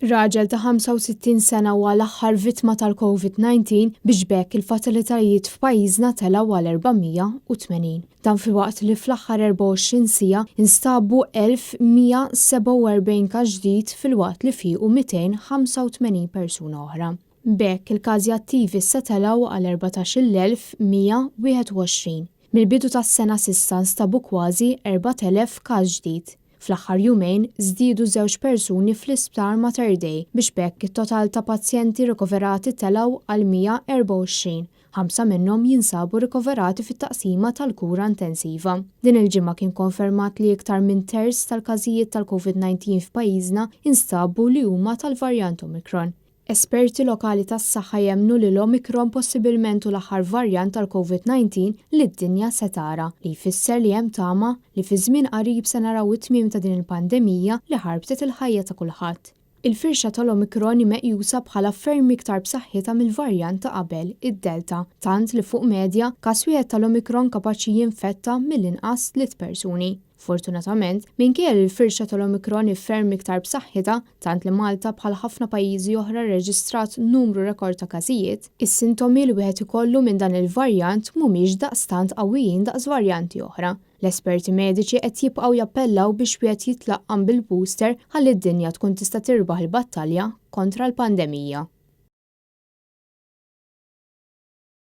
Raġel ta' 65 sena huwa l-aħħar vittma tal-Covid-19 biex b'hekk il-fatalitajiet f'pajjiżna telgħu għal 480. Dan filwaqt li fl-aħħar 24 siegħa instabu 1,147 każ ġdid filwaqt li fiequ 285 persuna oħra. B'hekk il-każi attivi issa telgħu għal 14,121. Mill-bidu tas-sena s'issa nstabu kważi 4,000 każ ġdid. Fl-aħħar jumejn żdiedu żewġ persuni fl-Isptar Mater Dei biex b'hekk it-total ta' pazjenti rikoverati telgħu għal 124, ħamsa minnhom jinsabu rikoverati fit-taqsima tal-kura intensiva. Din il-ġimgħa kien konfermat li iktar minn terz tal-każijiet tal-Covid 19 f'pajjiżna instabu li huma tal-varjant Omicron. Esperti lokali tas-saħħa jemmnu li l-Omicron possibilment hu l-aħħar varjant tal-Covid 19 li d-dinja se tara, li jfisser li hemm tama li fi żmien qarib se naraw it-tmiem ta' din il-pandemija li ħarbtet il-ħajja ta' kulħadd. Il-firxa tal-Omicron hi meqjusa bħala ferm iktar b'saħħitha mill-varjant ta' qabel, id-Delta, tant li fuq medja, każ wieħed tal-Omicron kapaċi jinfetta mill-inqas tliet persuni. Fortunatament, minkejja li l-firxa tal-Omicron hi ferm iktar b'saħħitha, tant li Malta bħal ħafna pajjiżi oħra rreġistrat numru rekord ta' każijiet, is-sintomi li wieħed ikollu minn dan il-varjant mhumiex daqstant qawwijin daqs varjanti oħra. L-esperti mediċi qed jibqgħu jappellaw biex wieħed jitlaqqam bil-booster ħalli d-dinja tkun tista' tirbaħ il-battalja kontra l-pandemija.